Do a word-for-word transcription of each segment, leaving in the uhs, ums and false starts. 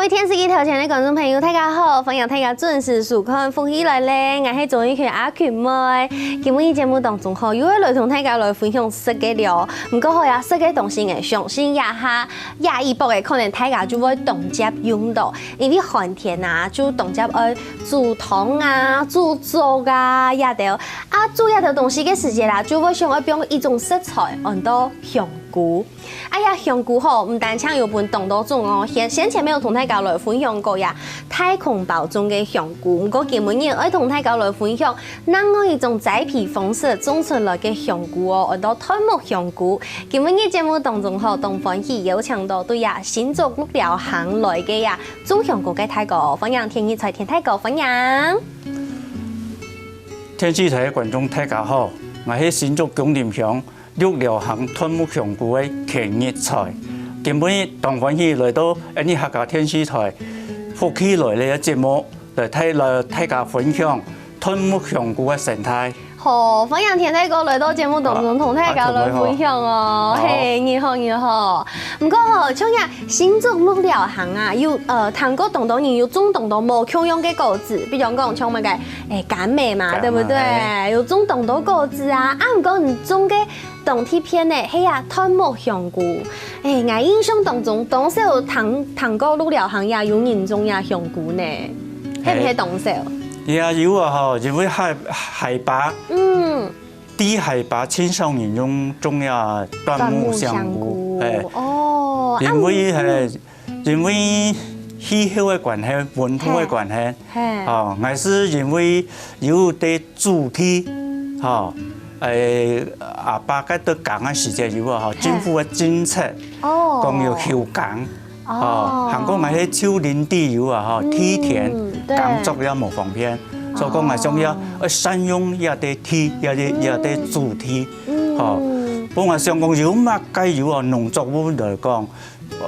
電視機頭前个觀眾朋友，大家好！歡迎大家準時收看《福氣來了》，𠊎係鍾玉群阿群妹。今晡日節目當中吼，又愛來同大家來分享食个了。毋過吼，這食个東西呢，相信這下這一擺个可能大家就會當輒用到，因為寒天啊，就當輒愛煮湯啊、煮粥啊這兜。啊，煮這兜東西个時節啦，就會想愛用一種食材，安到香菇。 哎呀，香菇吼，毋單淨有分當多種哦，先先前也有同大家來分享過呀，太空包種个香菇。毋過今晡日愛同大家來分享另外一種栽培方式種出來个香菇哦，安到椴木香菇。今晡日節目當中吼，當歡喜邀請到對呀新竹鹿寮鄉來个呀種香菇个大哥，歡迎田義財田大哥，歡迎。電視台个觀眾大家好，𠊎係新竹芎林鄉 鹿寮鄉椴木香菇个田義財。今晡日當歡喜來到𫣆俚客家電視台《福氣來了》个節目，來帶來大家分享椴木香菇个生態。好，歡迎田大哥來到節目當中，同大家來分享哦。嘿，你好，你好。毋過吼，像這新竹鹿寮鄉啊，有呃，聽過當多人有種當多無共樣个果子，比如講像麼个，誒，柑仔嘛，對不對？有種當多果子啊，啊，毋過你種个 當特別呢，係啊，椴木香菇。誒，𠊎印象當中，當時有聽聽過鹿寮鄉也有人種這香菇呢，係毋係當時？也有啊吼，因為海海拔，嗯，低海拔青少年用種這椴木香菇，誒，哦，因為係，因為氣候个關係，溫度个關係， 哦，𠊎係因為有在祖地，吼，誒，阿爸該兜耕个時節有啊，吼，政府个政策，講有休耕，哦，還過𠊎係丘陵地有啊，吼，梯田耕作也無方便，所以講𠊎想要，呃，善用這兜地，這兜這兜祖地，吼，不過𠊎想講有麼个有啊，農作物來講，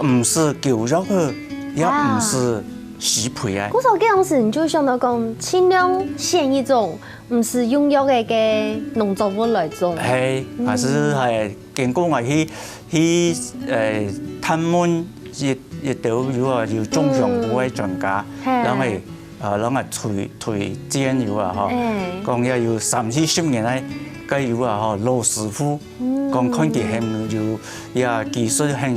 毋使狗肉个，也毋使施肥个。故所該樣時你就想到講，盡量選一種毋使用藥个个農作物來種。係，還係係，經過𠊎去去呃探問一一兜有啊有種香菇个專家，然後誒，呃，然後推推薦有啊吼，講也有三四十年个个有啊吼老師傅，講看佢係毋係有 呀，技術很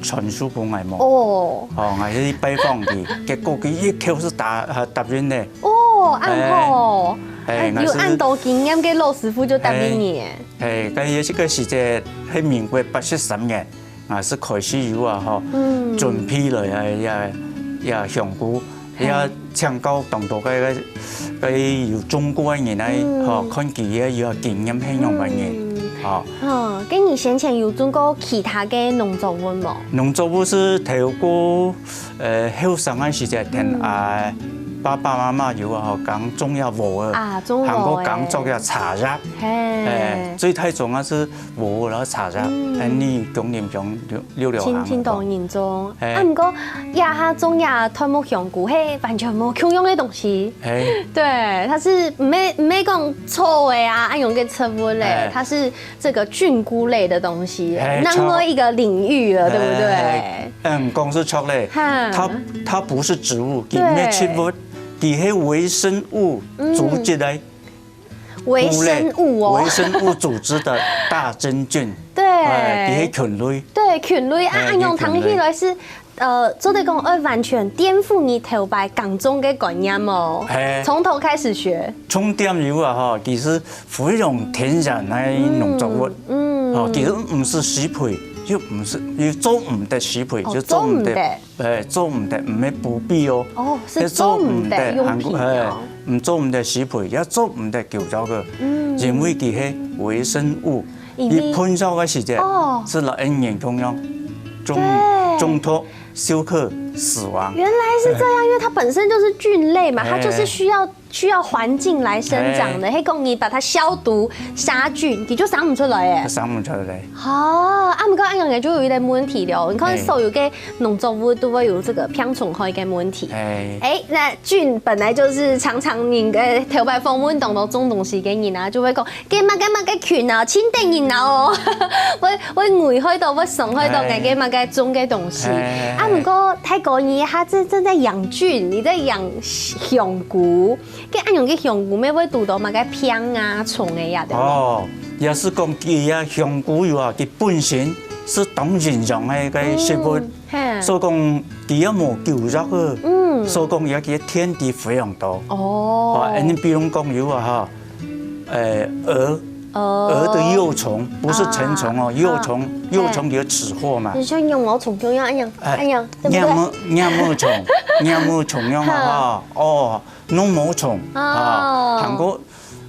傳授分𠊎無。哦，𠊎去拜訪佢，結果佢一口就答呃答應咧。哦，恁好哦，誒，有恁多經驗个老師傅就答應你誒。誒，該也係个時節，係民國八十三年，𠊎係開始有啊吼，準備來啊呀呀香菇， 也請教當多个个个有種過个人來，吼，看佢个有經驗係仰般人，吼。嗯，該你先前有種過其他个農作物無？農作物係透過呃後生个時節，同啊爸爸媽媽有啊吼，講種了禾仔，啊，種禾仔，還過講種了茶葉，嘿，誒，最大宗个係 禾仔摎茶葉，恁呢種林種六六六行。盡盡多人種。啊毋過這下種這椴木香菇係完全無共樣个東西。係。對，佢係毋係毋係講草仔啊，恁樣个植物咧，佢係這個菌菇類个東西，另外一個領域了，對不對？嗯，講係著咧，哈，佢佢毋係植物，佢毋係植物，佢係微生物組織个。 微生物哦。微生物組織个大真菌。對。誒，佢係菌類。對，菌類啊，恁樣聽起來係，呃，做得講愛完全顛覆你頭擺耕種个觀念哦。係。從頭開始學。重點有啊吼，佢係非常天然个農作物。嗯。哦，佢係毋使施肥，又毋使又做毋得施肥，哦，就做毋得。做毋得。 誒，做毋得，毋係不必哦。哦，係做毋得用肥料。誒，毋做毋得施肥，也做毋得狗肉个，因為佢係微生物，佢噴藥个時節，係摎人共樣，中中毒、休克、死亡。原來是這樣，因為它本身就是菌類嘛，它就是需要需要環境來生長的，係講你把它消毒殺菌，佢就生毋出來欸。生毋出來。哦，啊，毋過恁樣个就有一個問題了。你看所有个農作物都會有這個病蟲害个問題。欸，那菌本來就是常常你个頭擺訪問當多種東西个人啊，就會講，該麼个麼个菌啊，盡得人惱哦，會會危害到，會傷害到該个麼个種个東西。啊，毋過大哥你還正正在養菌，你在養香菇。 該恁樣个香菇乜會堵到麼个病啊、蟲仔啊，對無？哦，也係講佢啊，香菇有啊，佢本身係當營養个个食物，所以講佢也無救藥个，所以講也佢天敵非常多。哦，你比如講有啊哈，呃，蛾，蛾的幼蟲，不是成蟲哦，幼蟲，幼蟲有吃貨嘛。你像羊毛蟲一樣，哎呀，哎呀，對不對？黏毛，黏毛蟲，黏毛蟲樣啊哈，哦。 膦毛蟲啊，還過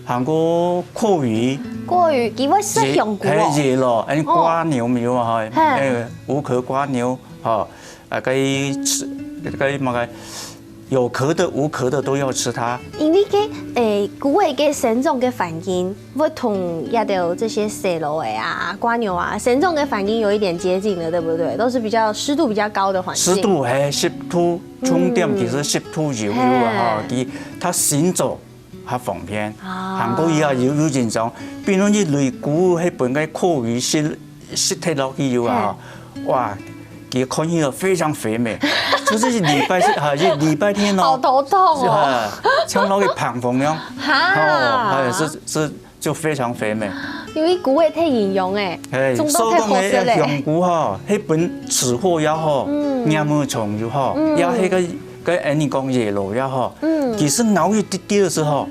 還過蛞蝓，蛞蝓，佢會食香菇哦。係咯，欸，蝸牛有啊哈，欸，無殼蝸牛哈，啊，該吃該麼个有殼的無殼的都要吃它。因為該欸，菇仔个生長个環境會同這兜這些蛇仔啊、蝸牛啊生長个環境有一點接近的，對不對？都是比較濕度比較高的環境。濕度還濕度 重點其實濕度有有啊哈，佢佢行走較方便，還過佢啊有有影響，比如一蕊菇係分該蛞蝓食食忒落去有啊哈，哇，佢看起來非常肥美，就是一禮拜係哈，一禮拜天哦，好頭痛哦，像那個膨風一樣，哈，哦，係係係。 就非常肥美。因為菇仔忒營養欸，欸，種到忒好食咧。所以講欸，香菇吼，係分吃貨也好，黏毛蟲也好，也係个个恁樣講野螺也好，其實咬一滴滴个時候，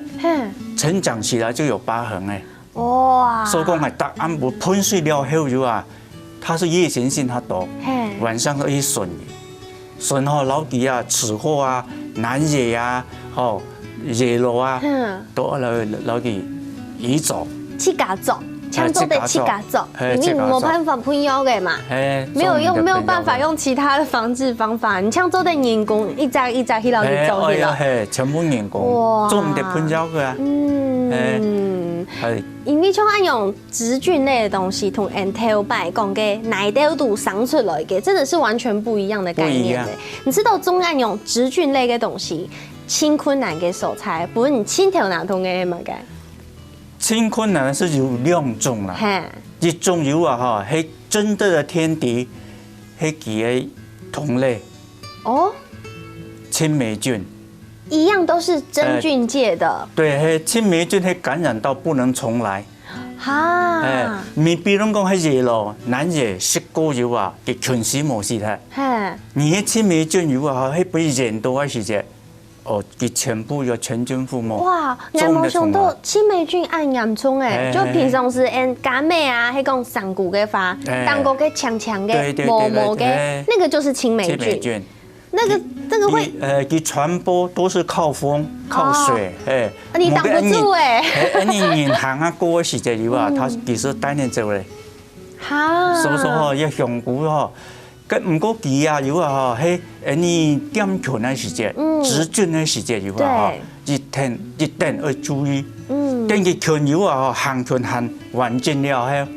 成長起來就有疤痕欸。哇！所以講欸，逐暗晡噴水了後有啊， 佢係夜行性較多，晚上會去巡，巡吼，摎佢啊，吃貨啊，藍蝶啊，吼，野螺啊，都愛來摎佢移走。自家捉，像做得自家捉，因為無辦法噴藥个嘛，沒有用，沒有辦法用其他的防治方法，你像做得人工一隻一隻去摎佢捉起來。係，全部人工，做毋得噴藥个啊。嗯，係，因為像恁樣 植菌類的東西同𠊎頭擺講个泥兜肚生出來个，真的是完全不一樣的概念呢。你知道種恁樣植菌類个東西，盡困難个所在，分你盡頭那痛个麼个？盡困難个係有兩種啦，一種有啊哈，係真正个天敵，係佢个同類，哦，青黴菌。 一樣都是真菌界的。對，係青黴菌係感染到不能重來。哈，欸，你比如講係野螺，藍蝶食過有啊，佢群死無死忒。係，你係青黴菌有啊，係分佢染到个時節，哦，佢全部要全軍覆沒。哇，𠊎無想到青黴菌恁嚴重欸，就平常時𠊎家妹啊，係講生菇个話，當過个青青个、毛毛个，那個就是青黴菌。 那個那個會，呃，佢傳播都是靠風、靠水，欸，你擋不住欸。欸，你人行啊過个時節有啊，佢其實帶你走咧。哈，所以說吼，這香菇吼，該毋過佢啊有啊吼，係，欸，你點菌个時節，植菌个時節有啊吼，一定一定愛注意，等佢菌有啊吼，行菌行完整了後，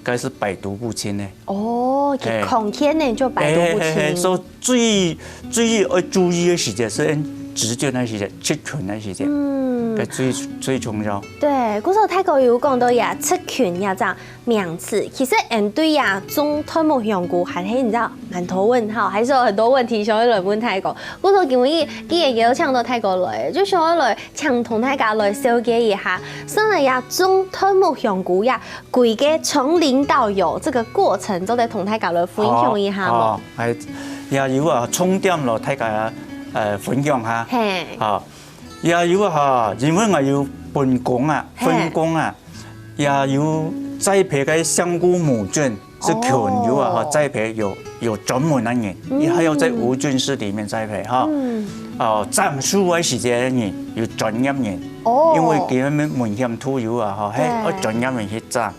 該係百毒不侵个。哦，佢抗體呢就百毒不侵。所以 最最愛注意个時節係植菌个時節，植群个時節，嗯，該最最重要。對，故所大哥有講到呀，植群呀這樣名詞，其實𠊎對呀種椴木香菇還係你知道蠻多問號，還是有很多問題想要來問大哥。故所今日既然邀請到大哥來，就想要來請同大家來紹介一下，算來呀種椴木香菇呀，歸個從零到有這個過程，做得同大家來分享一下無？哦， 欸，也有啊，重點咯，大家呃分享下。係，好，也有啊哈，因為𠊎有分工啊，分工啊，也有栽培个香菇母菌，係群有啊哈，栽培有有專門个人，佢還有在無菌室裡面栽培哈。哦，斬樹个時節个人有專業人，哦，因為佢等危險度有啊哈，係愛專業人去斬。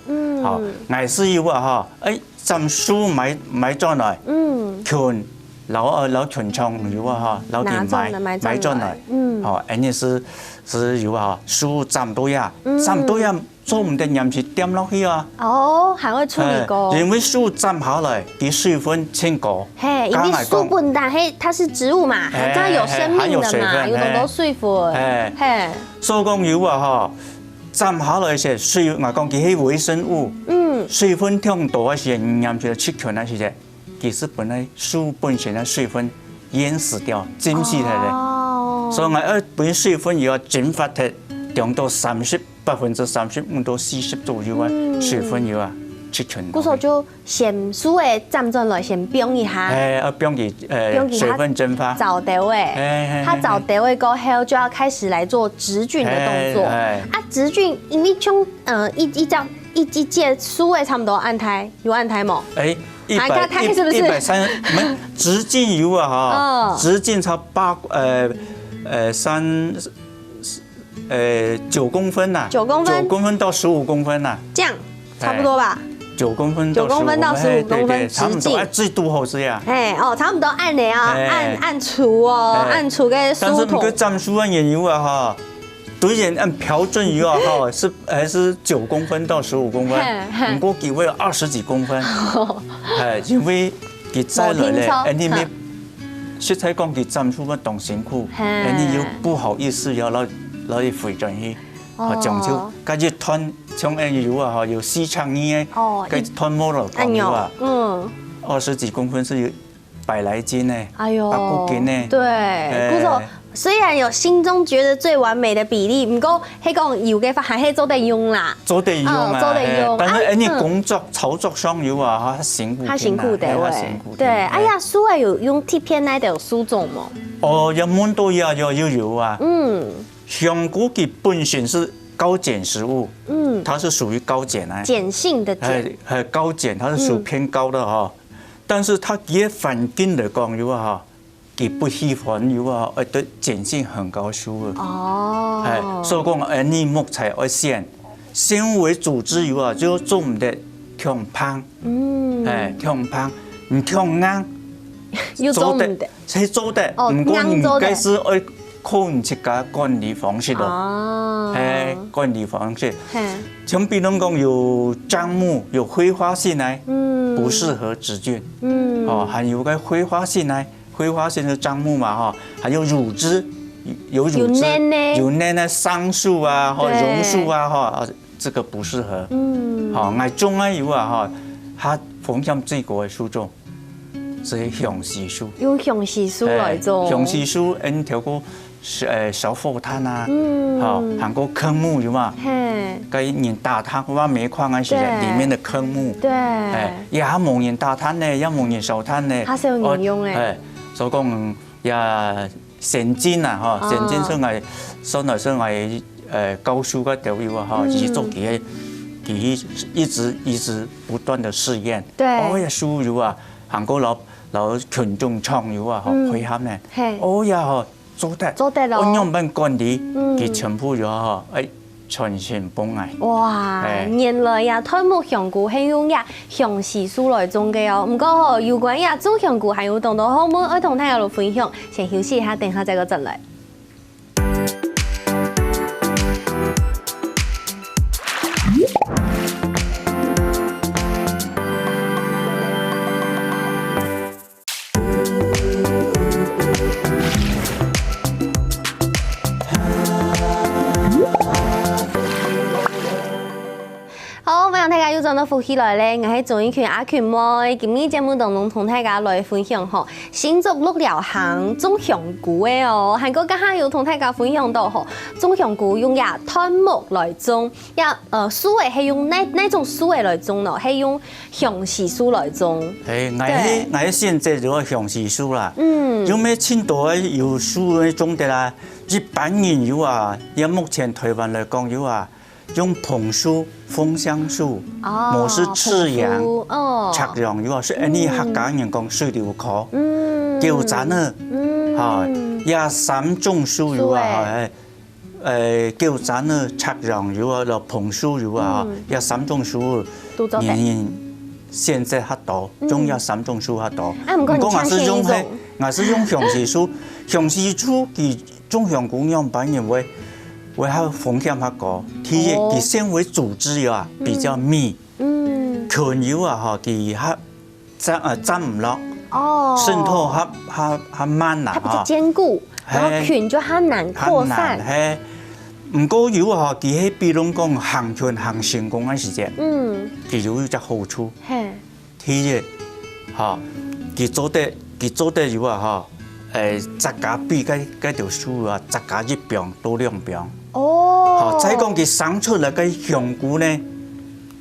好，𠊎係有啊哈，欸， 斬樹買買轉來，嗯，群摎呃摎群眾有啊哈，摎佢買買轉來，買轉來，嗯，吼，恁樣係係有啊哈，樹斬到呀，斬到呀，做毋得黏時抌落去啊。哦，還會處理過。因為樹斬下來，佢水分盡高，嘿，因為樹本來嘿，它是植物嘛，它有生命的嘛，有當多水分，嘿，所以講有啊哈，斬下來時水，𠊎講佢係微生物，嗯，水分忒多个時，黏時就失去个時節。 其實本來樹本身个水分淹死掉，浸死忒咧。哦，所以𠊎愛分水分又愛蒸發忒，降到三十，百分之三十五到四十左右个水分又啊，去存。故所就先樹仔斬轉來，先放一下，哎，愛放佢，呃，放佢水分蒸發，燥兜仔，哎，哎，它燥兜仔過後，就要開始來做植菌的動作。哎，哎，啊，植菌因為像，呃，一一張一一節樹仔差不多恁大，有恁大無？哎， 一百，啊，它，它是不是一百三，沒，直径有啊哈，直径差八，呃，呃，三，呃，九公分呐，九公分，九公分到十五公分呐，這樣差不多吧？九公分到十五公分，九公分到十五公分，對對，差不多，直徑。哎，最多好是呀。哎，哦，差不多恁樣啊，哎，恁恁粗哦，哎，恁粗个樹頭。但是你去斬樹仔也有啊哈， 雖然按標準有啊哈，係還係九公分到十五公分，毋過佢會有二十幾公分，哎，因為佢再來咧，哎，你實在講佢斬樹仔當辛苦，哎，你又不好意思要摎摎佢回轉去，啊，講究，該一段像恁有啊哈，有四尺二个，哦，該一段無了講有啊，嗯，二十幾公分係有 百來斤呢，哎喲，百幾斤呢。對，哎，故所雖然有心中覺得最完美的比例，毋過係講有个話還係做得用啦。做得用啊，哦，做得用。哎，但是，啊，哎，你工作操作上有啊，較辛苦，較辛苦个，哎，較辛苦个。對，哎呀，樹仔有用特別哪兜樹種無？哦，有蠻多呀，有有有啊。嗯，香菇佢本身係高鹼植物，嗯，它是屬於高鹼啊，鹼性的鹼，哎，哎，高鹼，它是屬於偏高的哈。 但是佢个環境來講有啊哈，佢不喜歡有啊，呃，對，鹼性很高樹仔。哦，哎，所以講，哎，你木材愛選，纖維組織有啊，就做毋得忒硬，嗯，哎，忒硬，你忒硬，又做毋得，做得，係做得，哦，毋過你硬做得。該係愛 靠你自家管理方式咯。哦，哎，管理方式。嘿，像比如講有樟木，有灰花性个，嗯，不適合植菌。嗯，哦，還有个灰花性个，灰花性个樟木嘛，哈，還有乳枝，有乳枝，有嫩个，有嫩个桑樹啊，哈，對，榕樹啊，哈，啊，這個不適合。嗯，好，𠊎種个有啊，哈，它風險最高个樹種。 所以香榭樹。用香榭樹來種。哎，香榭樹，𠊎頭過，呃，小火炭啊，嗯，吼，還過坑木有嘛？嘿，該人打炭或煤礦啊，係裡面的坑木。對，哎，也無人打炭呢，也無人燒炭呢。它是有人用的。哦，哎，所以講，也先進啊，吼，先進算來，算來算來，呃，教授个都有啊，吼，嗯，其實做佢个，佢一直一直不斷的試驗。對，哦，也樹有啊，還過老 然後群眾創有啊，吼，嗯，配合呢，嘿，哦呀，吼，做得，做得咯，哦，樣般管理，嗯，佢全部有吼，哎，全新崩來。哇，哎，原來呀，椴木香菇係用呀香榭樹來種个哦。毋過吼，有關呀種香菇還有當多好物愛同大家來分享，先休息一下，等下再過轉來。 好，歡迎大家又轉到福氣來了，𠊎係鍾意群阿群妹。今日節目當中同大家來分享吼，新竹鹿寮鄉種香菇个哦，還過剛剛有同大家分享到吼，種香菇用這椴木來種，這，呃，樹仔係用哪，哪種樹仔來種呢？係用香榭樹來種。哎，𠊎係，對，𠊎係選擇用香榭樹啦。嗯，因為盡多个有樹个種得啦，一般人有啊，也目前臺灣來講有啊， 用楓樹、楓香樹，哦，無係赤楊、紅樹，哦，赤楊有啊，係恁呢客家人講水流科，嗯，九層呢，嗯，哈，這三種樹有啊，樹欸，哈，呃，九層呢，赤楊有啊，摎楓樹有啊，嗯，這三種樹，都做得。人現在較多，嗯，種這三種樹較多。啊，毋過你毋過嘛係用該，請選一種。𠊎係用香櫼樹，香櫼樹佢種香菇仰般个會，會較風險較高。第一，哦。佢纖維組織啊，比較密，嗯。菌油啊，吼，佢較站，呃，站毋落，哦。滲透較，較，較慢啦，它比較堅固，吼。然後菌就它難擴散。較難，嘿。毋過油啊，吼，佢係比如講行權行成功个時節，嗯。佢有一隻好處。嘿。 第一，吼，佢做得，佢做得油啊，吼，誒，再加比該，該條樹啊，再加一磅到兩磅。哦。吼，再講佢生出來个香菇呢，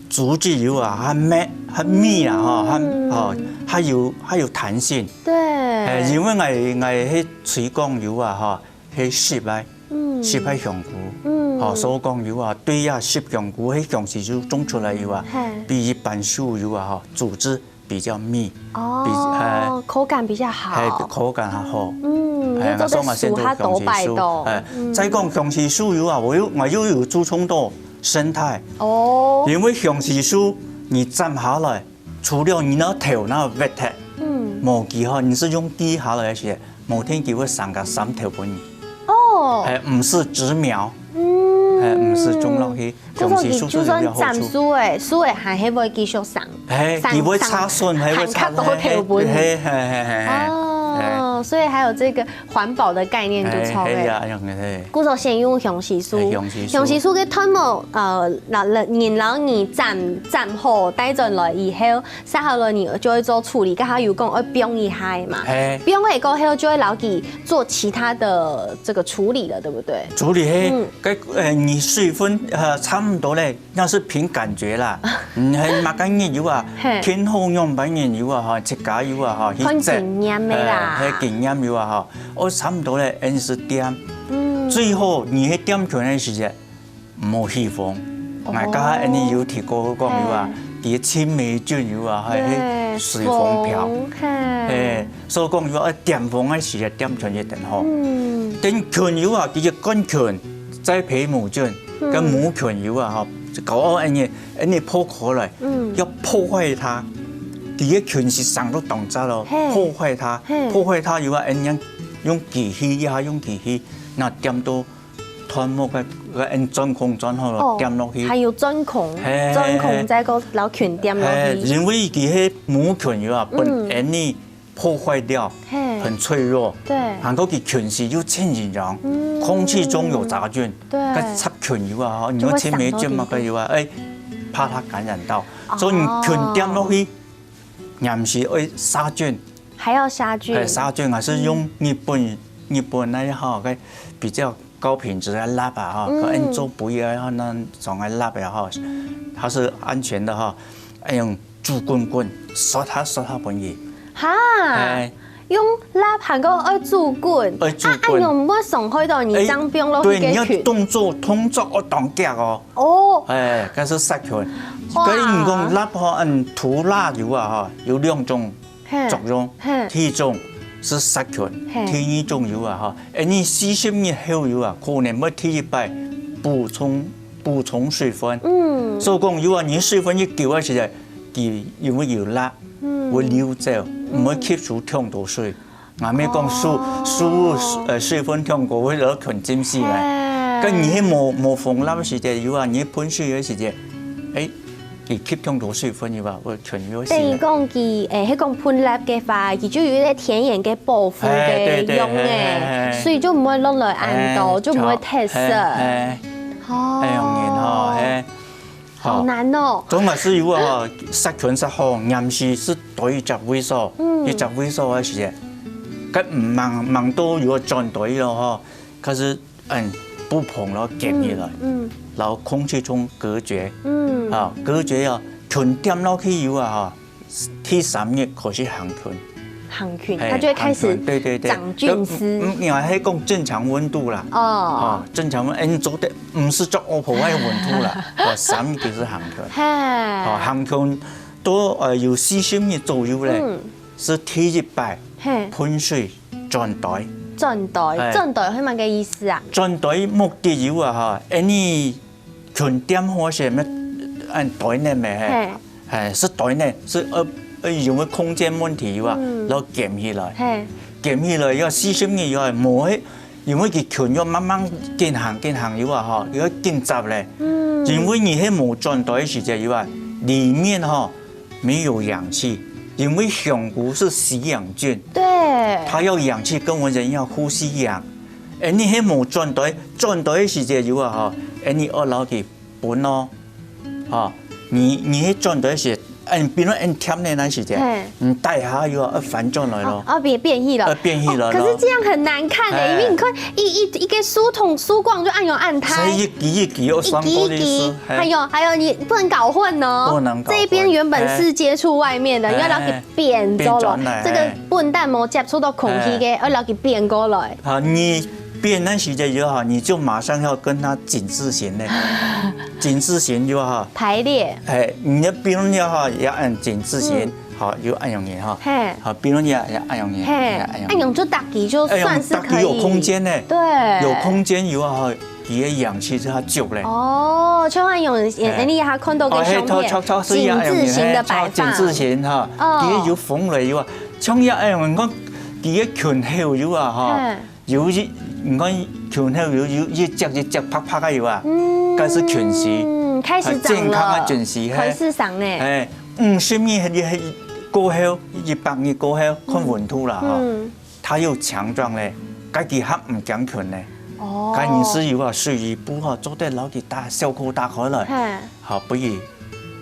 組織油啊，較密，較密啊，吼，較，嗯。吼，較有，較有彈性。對。誒，因為𠊎，𠊎係推廣油啊，吼，係濕个。 嗯。濕个香菇。嗯。吼，所以講油啊，對啊，濕香菇，該香櫼樹種出來油啊，嘿。比一般樹油啊，吼，組織比較密。哦，比，呃，口感比較好。嘿，口感較好。嗯，嘿，你做得，所以𠊎先做香櫼樹。數較多擺到。哎，嗯。再講香櫼樹油啊，𠊎又，𠊎又有注重到生態。哦。因為香櫼樹你斬下來， 除了你那頭那挖忒，嗯。無佢吼，你係用鋸下來个時，無定佢會生个三頭分你。哦。哎，毋係直苗，嗯。哎，毋係種落去，故所佢就算斬樹，樹係有好處。樹仔，樹仔還係會繼續生，哎，生，佢會插筍，生，還會插，還較多頭分你。嘿，嘿，嘿，嘿，嘿。哦，哎。所以還有這個環保的概念就著了。哎，嘿呀，哎呀，嘿。故所先用香櫼樹，哎，香櫼樹。香櫼樹个段落，呃，老，老，人老你斬，斬好，帶轉來以後， 接下來你就會做處理，剛剛有講愛放一下嘛，嘿。放了過後就會摎佢做其他的這個處理了，對不對？處理嘿，嗯。該，呃，你水分，呃，差不多咧，那是憑感覺啦。嗯，嘿，麼个日油啊，嘿。天候仰般日油啊，吼，自家油啊，吼，去看經驗的啦。嘿，嘿，經驗油啊，吼，哦，差不多咧，恁時點。嗯。最好你去點權个時節， 毋好起風。哦。𠊎剛才恁呢有提過講油啊，嘿。佢青黴菌油啊，還有水蜂漂。對，蜂，嘿。嘿，所以講油啊，點風个時節點權一定好。嗯。等權油啊，佢就乾權，再配母菌，嗯。跟母權油啊，吼，搞到恁呢，恁呢破開來，嗯。要破壞它。佢个權勢上到當早咯，嘿。破壞它，嘿。破壞它油啊，恁樣用機器，也用機器，那點到 斷木个，个用鑽孔鑽好了，哦，點落去。還有鑽孔，嘿，嘿，嘿。鑽孔再過，然後權點落去。嘿，因為佢係母權油啊，嗯。分恁呢破壞掉，嘿。很脆弱。對。還過佢權勢又盡緊張，嗯。空氣中有雜菌，對。該插權油啊，你用青黴菌嘛，就會傷到佢。該油啊，哎，怕它感染到，哦。所以你權點落去，也毋係愛殺菌。還要殺菌。哎，殺菌還是用日本，嗯。日本那一號，該比較 高品質个蠟啊，吼，嗯。可能做肥啊，吼，那種个蠟啊，吼，它是安全的，吼，愛用煮滾滾，刷下刷下分佢。哈，哎。用蠟還過愛煮滾，愛煮滾。啊，恁樣毋會傷害到你，哎，正放落去个，對，你要動作，動作愛當遽哦。哦。哎，該係殺菌。哇。所以你講蠟吼，嗯，塗蠟油啊，吼，有兩種 嘿，作用。嘿。第一種係殺菌，嘿。第二種油啊，吼，哎，你四十日後油啊，可能會第一擺補充，補充水分。嗯。所以講油啊，你水分一夠个時節，佢因為有蠟，嗯。會流走，嗯。毋會吸收忒多水。𠊎乜講樹，哦。樹，呃，水分忒過，會落全浸死个。嘿。該你係無，無防蠟个時節，油啊，你噴水个時節，哎， 佢吸忒多水分以後，會全有死了。等於講佢，誒，係講噴蠟个話，佢就有一個天然个保護个用誒，哎，對，對，嘿，嘿，嘿。所以就毋會落來恁多，哎，就毋會忒溼。哎，哎。哦。哎，用人吼，嘿。好難哦。總還係有啊，殺菌殺好，黏時係對一隻位所，嗯。一隻位所个時節，該毋忙，忙到有轉對咯吼，可是 嗯，布棚咯，撿起來，嗯，嗯。然後空氣中隔絕，嗯。啊，隔絕啊，全點落去以後啊，哈，第三日開始行菌。行菌，嘿，它就會開始，行菌，對，對，對。長菌絲。嗯，嗯，你還係講正常溫度啦。哦。啊，正常溫，哎，你做得，毋係做阿婆个溫度啦。啊，三日就是行菌。嘿。啊，行菌都，呃，有四十日左右咧，嗯。係第一擺，嘿。噴水 轉袋。轉袋，哎。轉袋係麼个意思啊？轉袋目的有啊哈，恁呢全店好勢，乜恁袋呢乜係，嘿。哎，係袋呢，係呃呃因為空間問題有啊，嗯。然後撿起來。嘿。減起來，要四十日以後，無係，因為佢裙要慢慢緊行緊行有啊吼，要緊紮咧。因為你係無轉袋个時節有啊，裡面吼沒有氧氣，因為香菇是吸氧菌，對，它要氧氣跟我們人一樣呼吸氧。哎，你係無轉袋，轉袋个時節有啊吼，哎，你愛摎佢分哦，吼，你你係轉袋時，嗯，比如恁甜个那時節，嘿你帶下又要翻轉來咯。哦，哦，變變異了，呃，變異了咯哦可是這樣很難看的，哎因為你看一一一個書桶書光就按鈕按開。所以一級一級要一級一級算過的意思，，還有還有，你不能搞混哦。不能搞混這一邊原本是接觸外面的，哎要摎佢變走了變轉來。這個糞蛋無接觸到空氣个，要摎佢變過來。好，你變那時節以後哈，你就馬上要跟它井字形呢，井字形就好。排列，哎，你的比如你哈，也按井字形，好，有按樣形哈。嘿，好，比如你也按樣形，嘿，也按样形。按樣就大概就哎呀，算是可以。有空間呢，對，有空间有啊，哈，佢个氧气就較足咧。哦，像按樣，哎，你還看到个相片，哦，嘿，它它它是一样井字形的擺放，嘿，井字形哈，哦佢有縫了有啊，像一样，你看佢个裙口有啊哈嗯，有一，你看裙口有有一只一只白白个有啊，嗯該是裙絲，嗯，開始長了，健康的裙絲，嘿開始長呢，哎，五十日还还过后，一百日过后，看温度啦哈。嗯，它又強壯咧，該佢還毋驚困咧。哦，該你是有啊，水衣布哈，做得摎佢打小可打開來，嘿，好，不如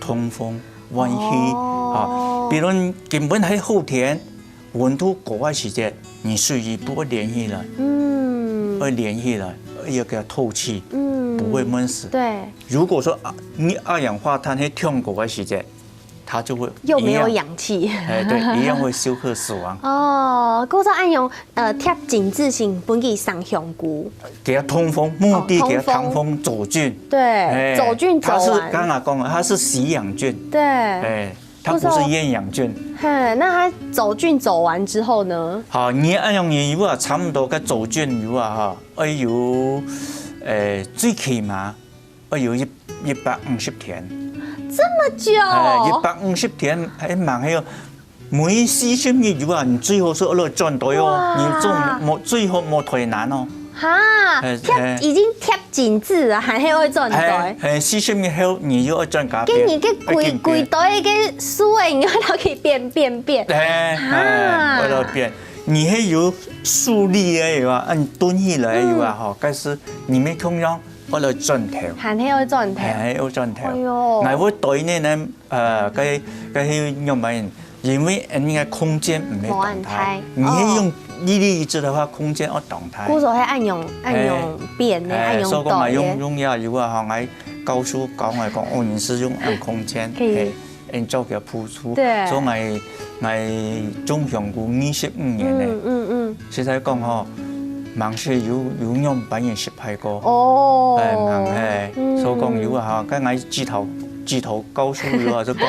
通風、換氣，哦啊，比如根本係好天，溫度高个時節，你水衣布會連起來，嗯會連起來，要給它透氣，嗯，不會悶死。對，如果說啊，你二氧化碳係忒高个時節，它就會又沒有一樣，氧氣。哎，對，一樣會休克死亡。哦，故所愛用呃貼井字形分佢生香菇，給它通風，目的哦給它通通風走菌。對，哎走菌走它是完，剛剛講的，它是吸氧菌。對，哎，它不是不是哦厌氧菌。嘿，那它走菌走完之後呢？好，你愛用油啊，差不多个走菌油啊，哈，愛有，呃，最起碼愛有一一百五十天。這麼久，哎，一百五十天，還蠻還有，每四十日油啊，你最好是愛來轉袋哦，哇你做莫最好莫忒難哦。哈，哎貼已經貼緊緻了，還係會轉袋哎，。哎，四十日後你又愛轉咖啡。跟你个規愛緊變規袋个書誒，你愛摎佢變變變。哎，啊哎，為了變，你還有樹立个有啊，按蹲起來有啊，吼，但是你沒空用，為了轉頭，還係會轉頭。哎，又轉頭。哎喲那我對呢呢，呃，該該去用白，因為人家空間毋係無恁大當大，你係用一粒一支的話，空間要當大。故所係愛用愛用變的，愛哎，用所以講嘛，袋的。用用呀，有啊，吼，𠊎教書講來講，哦，你是用按空間，可以嘿，按照佢个鋪出，對所以𠊎𠊎種香菇二十五年呢，嗯嗯嗯，實在講吼，蠻係有有樣般个失敗過。哦，哎，蠻係，嗯所以講有啊，哈，該𠊎指頭指頭教書有啊，就講，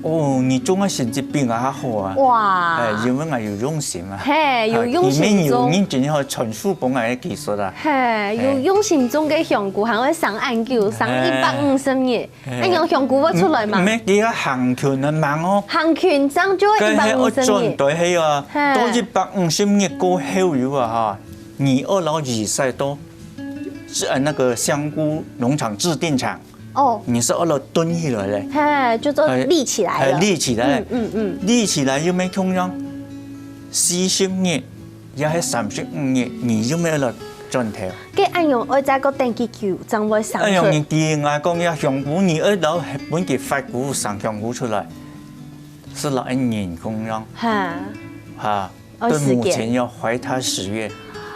哦，你種个成績比𠊎較好啊。哇，哎，因為𠊎有用心啊。嘿，有用啊，裡面有心種，人真好傳授分𠊎个技術啊。嘿，有用心種个香菇，還會生恁久，生一百五十日，那用香菇會出來嘛？毋係，佢个行權很猛哦。行權生就會一百五十日該係愛轉。對，係啊，嘿到一百五十日過後有啊哈，你愛摎移晒到，呃，那個香菇農場製定場，哦，你是愛摎蹲起來咧。嘿，就做立起來了。哎，立起來，嗯嗯嗯，立起來又沒空用，四十日也係三十五日，你又沒有轉頭。該恁樣愛再過等幾久，正會生出。哎呀，你既然講要香菇，你愛摎分佢發菇生香菇出來，是摎人工用哈，哈。哦對目前要懷胎十月，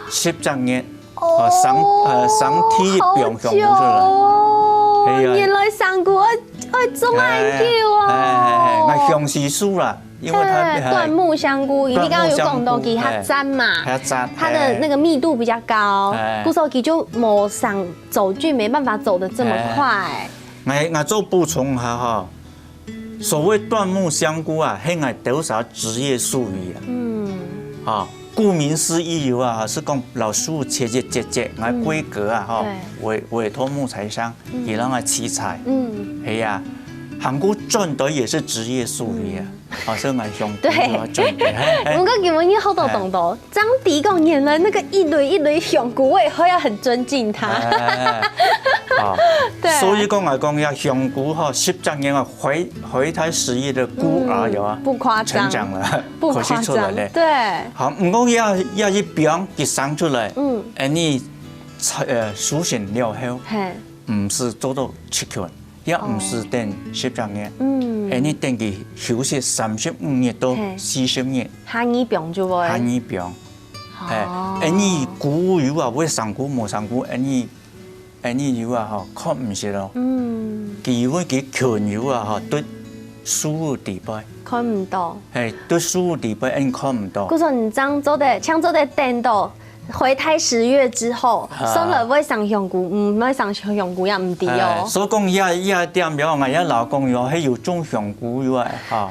十隻月，啊，生呃生第一好種香菇出來。久哦，哎呀原來香菇愛愛種恁久哦。哎哎哎，那香菇樹啦，因為它哎，椴木香菇，你剛剛有講到佢較สั้嘛，較สั้，它的那個密度比較高哎，故所佢就無生走菌，沒辦法走得這麼快。哎，我我做補充下哈，所謂椴木香菇啊，係𠊎兜儕職業術語啊。嗯，啊，顧名思義有啊，係講摎樹切切切切，𠊎規格啊，哈，委委託木材商，佢摎𠊎揤材，嗯，係啊，香菇轉堆也是職業術語啊，啊，所以𠊎香菇對。就愛轉堆，嘿，嘿。毋過今晡日學到當多，正知講原來那個一蕊一蕊香菇，我以後要很尊敬它。哎，好。對啊。所以講來講，這香菇吼，十隻月啊，懷，懷胎十月个菇啊，嗯，有啊，不誇張，成長了，不誇張，開始出來了。對。好，毋過這，這一邊佢生出來，嗯。恁呢，呃，收成了後，嘿。毋使做到七群， 也毋使等十隻月，嗯。恁呢等佢休息三十五日到四十日，下二枋就會。下二枋。哦。嘿，恁呢菇有啊，會生菇無生菇，恁呢，恁呢有啊吼，看毋識咯。嗯。佢因為佢群有啊吼，對樹底背。看毋到。嘿，對樹底背，恁看毋到。故所你正做得，像做得等到 懷胎十月之後，啊。生了會生香菇，嗯，毋會生香菇也毋知哦。哎，所以講，這，這點了，𠊎也老公有，還有種香菇有啊，哈。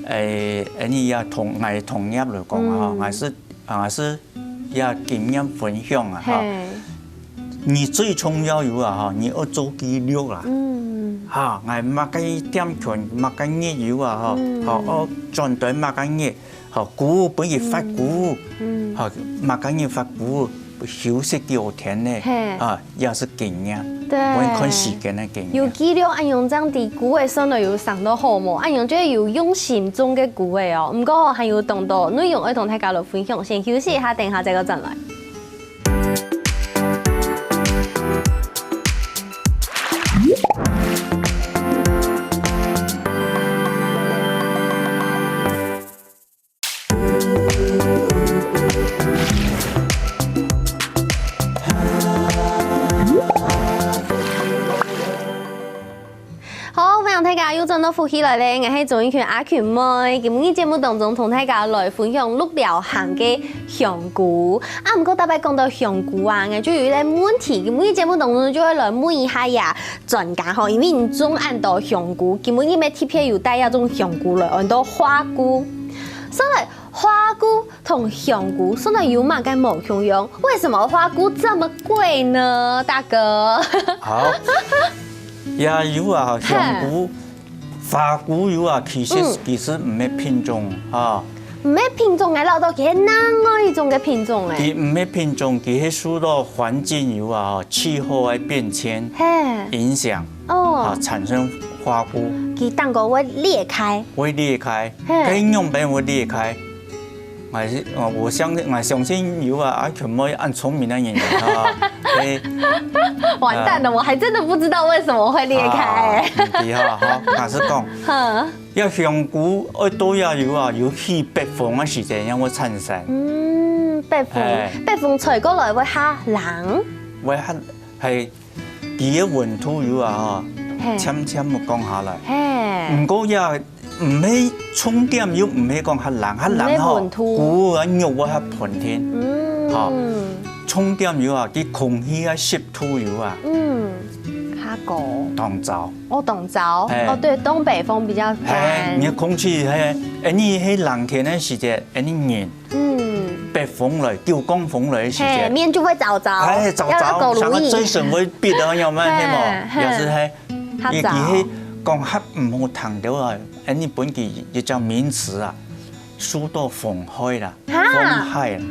哎，恁呢也同，𠊎同業來講啊，嗯。𠊎是，啊，是也經驗分享啊，哈。嘿。你最重要有啊，哈，你愛做記錄啊。嗯。哈，𠊎麼个點群，麼个日有啊，哈，嗯。好，愛轉堆麼个日， 好，菇分佢發菇，嗯，嗯。好，麼个人發菇，休息幾多天呢？嘿。啊，也是經驗，對。𠊎看時間个經驗。有記錄恁樣正知菇仔生到有生到好無？恁樣就係有用心種个菇仔哦。毋過還有當多內容愛同大家來分享，先休息一下，等一下再過轉來。 好，歡迎大家又轉到福氣來了，𠊎係鍾意群阿群妹。今晡日節目當中同大家來分享鹿寮行个香菇。啊，毋過逐擺講到香菇啊，𠊎就有一個問題，今晡日節目當中就會來問一下呀， 專家吼，因為你種恁多香菇，今晡日乜特別有帶一種香菇來，安到花菇。所以花菇同香菇，所以有麼个無共樣？為什麼花菇這麼貴呢，大哥？好，也有啊，香菇，花菇有啊，其實，嗯。其實毋係品種啊。毋係品種，𠊎恅著佢係另外一種个品種誒。佢毋係品種，佢係受到環境有啊，氣候个變遷嘿。影響。 哦。啊，產生花菇。佢頂高會裂開。會裂開，嘿。該仰般會裂開？𠊎係，哦，𠊎相信，𠊎相信有啊，啊，全部恁聰明个人啊，嘿。完蛋了，呃。我還真的不知道為什麼會裂開。啊，毋知哈，好，𠊎係講，哼。這香菇愛到這有啊，有起北風个時節，正會產生。嗯，北風，嘿。北風吹過來會較冷。會較，係 佢个溫度有啊吼，嘿。漸漸會降下來。嘿。毋過也毋係重點，又毋係講較冷，較冷吼，毋係溫度。菇啊肉會較膨天。嗯。吼，重點有啊，佢空氣个濕度有啊。嗯，較高。當燥。哦，當燥。嘿。哦，對，東北風比較乾。嘿，你个空氣，嘿，哎，你係冷天个時節，哎，你人 嗯。北風來，九降風來个時節。嘿，面就會燥燥，哎，燥燥，要搞如意。成個嘴唇會必到，有無？嘿，係無？嘿。也係嘿，佢，佢係講較毋好聽到啊，哎，日本佢一隻名詞啊，受到風害啦，哈？風害啦。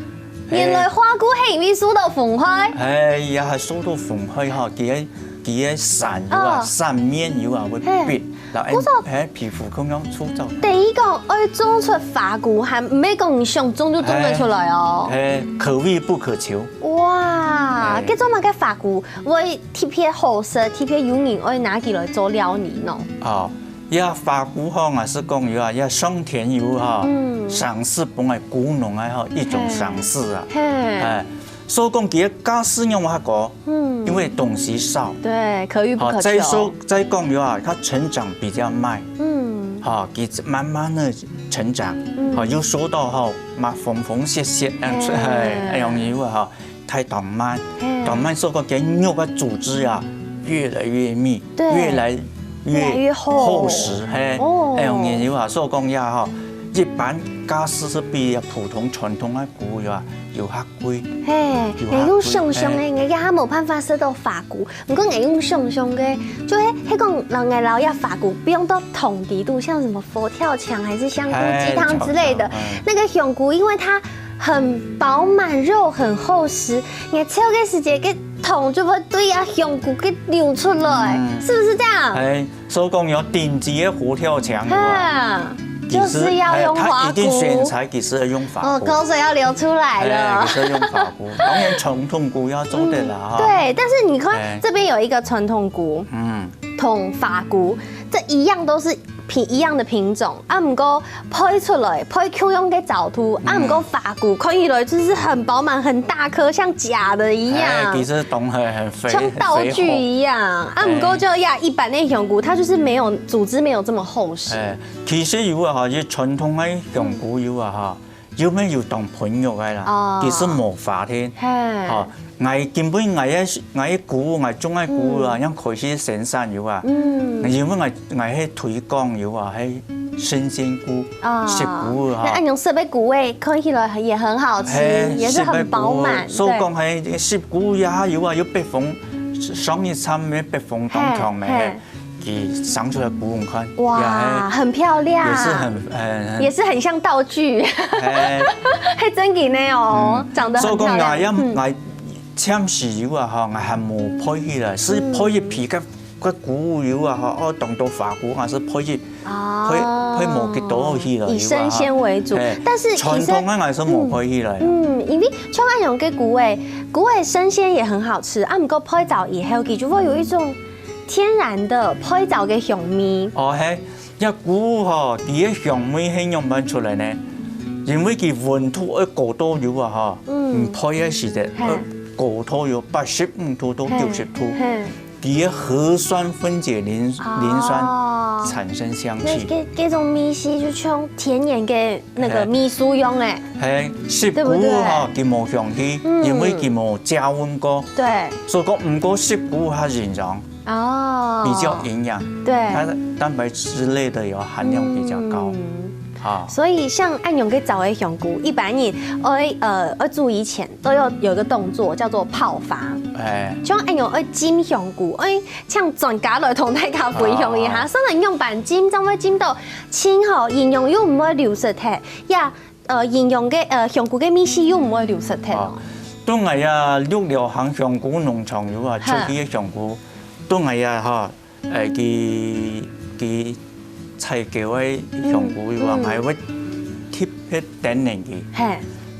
原來花菇係因為受到風害？哎，也係受到風害哈，佢个，佢个傘有啊，哦。傘面有啊，會必。嘿。 然後，故所，哎，皮膚共樣粗糙。等於講，愛種出花菇，還毋係講你想種就種得出來哦。哎，哎，可遇不可求。哇，哎。該做麼个花菇會特別好食，特別有人愛拿起來做料理呢？哦，這花菇吼，𠊎係講有啊，這上天有哈，嗯。賞賜分𠊎菇農个吼，一種賞賜啊。嗯。嘿。哎， 所以講佢个價數仰會較高，嗯。因為東西少。對，可遇不可求。好，再說，再講有啊，它成長比較慢。嗯。好，佢慢慢个成長。嗯。好，又受到吼，嘛風風雪雪，嗯，哎。哎，哎，容易有啊，哈，太當慢。哎。當慢，所以講佢肉个組織啊，越來越密，對。越來越，越來越厚。厚實，嘿。哦。哎，容易有啊，所以講呀，哈，一般價數係比普通傳統个菇啊，有較貴。嘿，有較貴。𠊎用想像个，嘿。𠊎也無辦法食到發菇，毋過𠊎用想像个，就係，係講，𠊎摎這發菇放到湯底肚，像什麼佛跳牆還是香菇雞湯之類的，嘿，嗯。那個香菇，因為它很飽滿，肉很厚實，𠊎噍个時節，該湯就會對啊香菇該流出來，嗯。是不是這樣？哎， 所以講有頂級个佛跳牆，有無？哈，其實，就是要用發菇。哎，它一定選材，其實要用發菇。哦，口水要流出來了。哎，其實要用發菇，當然傳統菇也做得啦，嗯，哈。對，但是你看，哎。這邊有一個傳統菇，嗯。同發菇，這一樣都是品，一樣的品種，啊，毋過配出來，配共樣个角度，啊，嗯。毋過發菇看起來就是很飽滿、很大顆，像假的一樣。哎，其實當然很肥，像道具一樣。肥厚。啊，毋過就呀，一般个香菇，它就是沒有，組織沒有這麼厚實。哎，其實有啊，哈，這傳統个香菇有啊，哈，有無有當肥肉个啦？哦。其實無法的。嘿。哈，𠊎根本𠊎个，𠊎个菇，𠊎種个菇啊，嗯。正開始生產有啊。嗯。因為𠊎，𠊎係推廣有啊，係新鮮菇，哦。濕菇啊。那恁樣濕个菇味，看起來也很好吃，嘿，也是很飽滿，濕菇，所以講，對。嘿，濕菇也有啊，有北風，上一站个北風當強个，嘿，嘿。 佢生出來分你看，哇，也係，很漂亮，也是很，很，很，也是很像道具，哎。係真个呢哦，嗯，長得很漂亮。所以講啊，也，嗯。𠊎暫時有啊，吼，𠊎還無配起來，係配一批个，个菇有啊，吼，哦，當多發菇，還係配一，哦。配，配無幾多起來有啊，以生鮮為主，吼。哎，但是其實傳統个還係無配起來啊。嗯，嗯，因為像恁樣个菇誒，菇誒生鮮也很好吃，啊，毋過配燥以後，佢就會有一種 天然个配燥个香味。哦，係，這菇吼，佢个香味係仰般出來呢？因為佢溫度愛高到有啊，吼，嗯。你配个時節，嘿。愛高到有八十五度到九十度，嘿，嘿。佢个核酸分解磷，哦。磷酸產生香氣。那這，這種味緒就像天然个那個，嘿。味素樣誒。嘿，濕菇吼，對不對？佢無香氣，嗯。因為佢無加溫過。對。所以講，毋過濕菇較營養。 哦。比較營養，對。它的蛋白質類的有含量比較高。嗯。啊。所以像恁樣个燥个香菇，一般人愛，呃，愛煮以前都要有一個動作叫做泡發。哎。像恁樣愛浸香菇，愛請專家來同大家分享一下，啊。上來仰般浸，正會浸到盡好，營養又毋會流失忒，呀， 呃，營養个，呃，香菇个味緒又毋會流失忒哦。哦，對𠊎呀，綠寮行香菇農場有啊，哈。出去个香菇，對𠊎呀，吼，呃，佢，佢採購个香菇有啊，嗯，嗯。𠊎會特別叮嚀佢。嘿。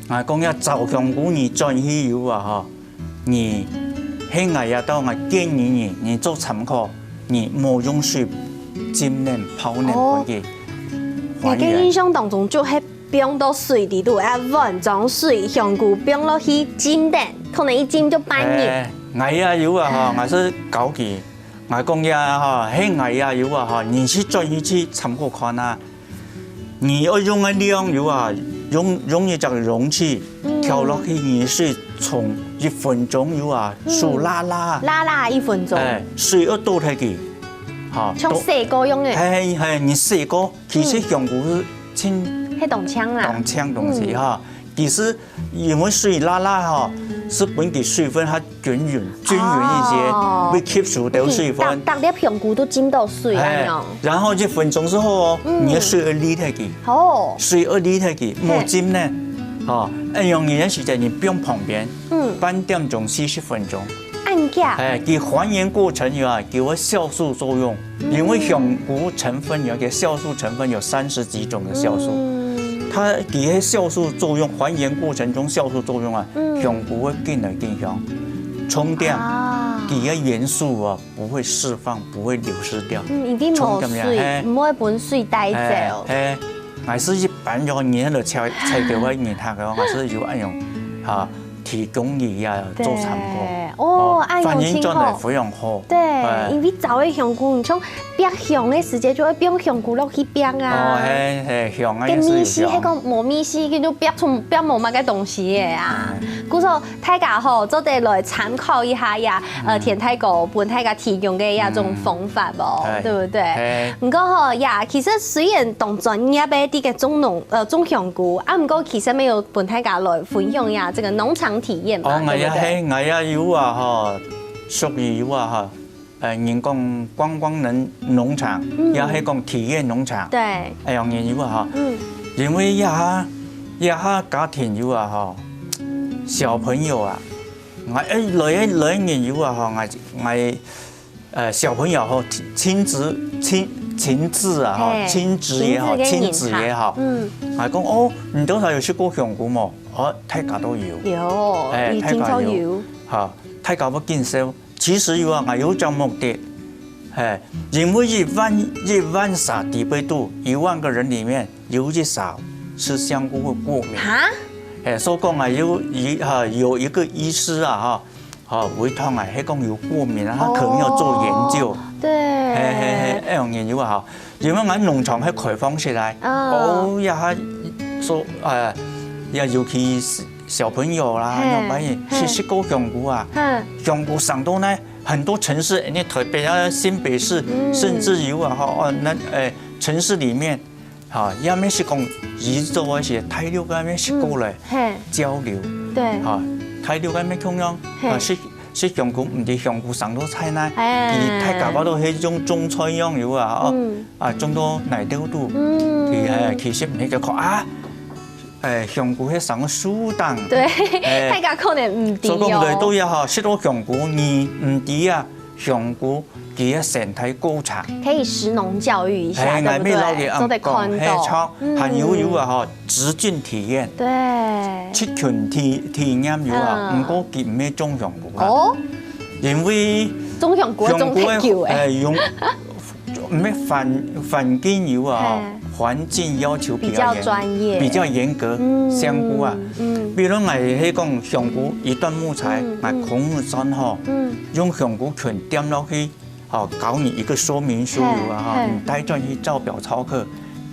𠊎講呀，燥香菇你轉去有啊，吼， 你，係𠊎也到𠊎建議你，你做參考，你莫用水浸等、泡等哦。分佢還原。𠊎个印象當中，就係放到水裡肚，啊，碗裝水，香菇放落去浸等，可能一浸就半日。哎，𠊎也有啊，吼，𠊎係教佢，𠊎講呀，吼，係𠊎也有啊，吼，你去轉去去參考看啊。 你愛用个量有啊，用，用一隻容器，嗯。舀落去，你水沖一分鐘有啊，嗯。手辣辣。辣辣一分鐘。哎，水愛倒忒去，哈，像洗過樣誒。嘿，嘿，你洗過，其實香菇係盡，嗯。係當淨啦。當淨東西哈。嗯。其實 因為水辣辣吼，係分佢水分較均勻，均勻一些，哦。會吸收到水分。嗯，逐，逐粒香菇都浸到水，嘿，恁樣。然後一分鐘之後哦，嗯。你个水會離開佢，哦。水會離開佢，嘿。莫浸呢。哦，恁樣你个時間你放旁邊，嗯。半點鐘、四十分鐘。恁遽。哎，佢還原過程有啊，佢有酵素作用。 因為香菇成分有一個酵素成分有三十幾種的酵素，嗯。佢个酵素作用，還原過程中酵素作用啊，嗯。香菇會更來更香。重點，啊。佢个元素啊，不會釋放，不會流失掉。嗯，一定無水，重點呀，嘿。毋會分水帶走。嘿，嘿，還係一般有人就採，採購个人客个，還係有恁樣，哈。提供佢啊做參考。對，哦，恁樣反應轉來非常好。真好。對，哎。因為燥个香菇，你像煏香个時節就會放香菇落去煏啊。哦，嘿，嘿，香啊，該味緒，也是有香。該个無味緒，佢就煏出，煏無麼个東西个啊。嗯。故所大家吼，做得來參考一下呀，呃，嗯。田大哥分大家提供个呀種方法哦，嗯。哎。對不對？哎。毋過吼，呀，其實雖然當專業个這個種農，呃，種香菇，啊，毋過其實也有分大家來分享一下這個農場體驗嘛，哦，對不對？𠊎也係，𠊎也有啊，吼，屬於有啊，吼，呃，人講觀光農，農場，嗯。也係講體驗農場。對。哎呀，也有啊，吼。嗯。因為這下，這下家庭有啊，吼，小朋友啊，𠊎，哎，來，來人有啊，吼，𠊎，𠊎，呃，小朋友吼，親，親子，親，親子啊，吼，嘿，親子也好，親子个人哈。親子也好。嗯。啊，講，哦，你多少有食過香菇無？哦，大家都有。有，哎，有，大家有。聽說有。好，大家會感受。其實有啊，𠊎有種目的，哎，因為一萬，一萬儕裡背肚，一萬個人裡面有一儕食香菇會過敏。哈？哎，所以講啊，有一，哈，有一個醫師啊，哈，哈，胃痛啊，係講有過敏啊，他可能要做研究。哦，對。嘿，嘿，嘿，哎，有研究啊，哈。因為𠊎農場係開放式來，哦。哦，呀，他說，呃，呀，尤其是小朋友啦，嘿，那萬一嘿。食，食過香菇啊，嘿。香菇上到呢，很多城市，你台北啊、新北市，嗯。甚至有啊，哈，哦，那，哎，城市裡面，哈，也沒食過，移走一些，大陸那邊食過來，嗯，嘿。交流，對。哈，大陸那邊共樣，嘿。啊，食，食香菇，毋知香菇上到菜呢，哎。佢大家都係用種菜樣有啊，哦，嗯。啊，種到泥兜肚，嗯。佢，哎，其實毋係个看啊，哎，香菇係上个樹頂，對，哎。大家可能毋知哦。所以講，來到這哈，食到香菇，你毋知啊， 香菇佢个生態過程。可以食農教育一下，哎，對不對？𠊎也摎佢做得看到。講，嘿，像，嗯。還有有啊，吼，植菌體驗。對。植菌體，體驗有啊，嗯。毋過佢毋係種香菇啦。哦。因為種香菇種忒久誒。香菇个，哎，用，毋係環，環境有啊，吼，嘿。 環境要求比較嚴，比較專業。比較嚴格，嗯，香菇啊。嗯。比如𠊎係講香菇一段木材，嗯，嗯。𠊎空木磚吼，嗯。用香菇菌點落去，吼，教你一個說明書有啊，吼，嘿，嘿。你帶轉去照表操課，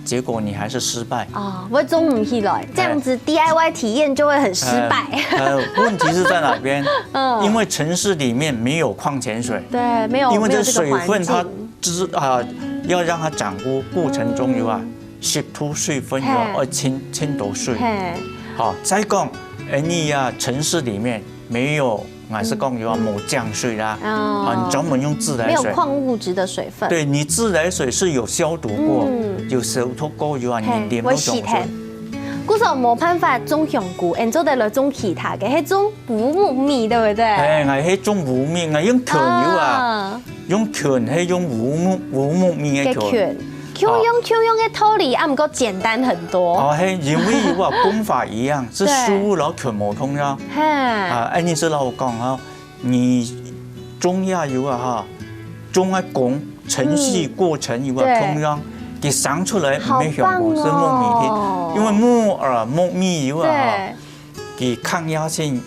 結果你還是失敗。啊，會種毋起來，這樣子哎。D I Y體驗就會很失敗。呃，呃，問題是在哪邊？嗯。因為城市裡面沒有礦泉水。對，沒有，因為這水分它沒有這個環境。 之，啊，要讓它長菇過程中有啊，嗯。吸thu水分有啊，嘿。愛清，清到水。嘿。好，再講，哎，你啊，城市裡面沒有，還是講有啊，嗯。無淨水啦，哦。啊，你專門用自來水。沒有礦物質的水分。對，你自來水是有消毒過，嗯。有消毒過有啊，你嘿，點到種水。會洗忒。故所無辦法種香菇，你做得來種其他个，係種烏木米，對不對？哎，𠊎係種烏木，𠊎用田有啊。啊。 用菌係用烏木，烏木米个菌。个菌。共樣，哦。共樣个道理，啊，毋過簡單很多。哦，嘿，因為有啊，功法一樣，係對。樹摎菌無共樣。嘿。啊，恁樣係摎𠊎講哈，你種也有啊哈，種个工，程序過程有啊，嗯。對。共樣，佢生出來毋係香菇，好棒哦。係木米，因為木耳、木米有啊哈，對。佢抗壓性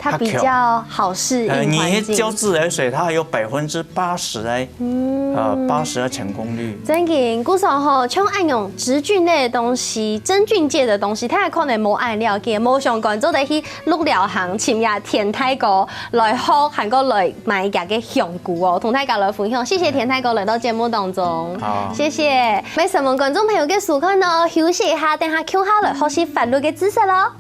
它比較好適應環境。呃，你澆自來水，它還有百分之八十的，嗯。呃，八十的成功率。真个，故所吼，像恁樣植菌類的東西、真菌界的東西，大家可能無恁了解，無相干，做得去鹿寮行，尋這田大哥來學，還過來買佢个香菇哦，同大家來分享。謝謝田大哥來到節目當中。好。謝謝。每晚觀眾朋友个收看哦，休息一下，等下共下來學習法律个知識咯。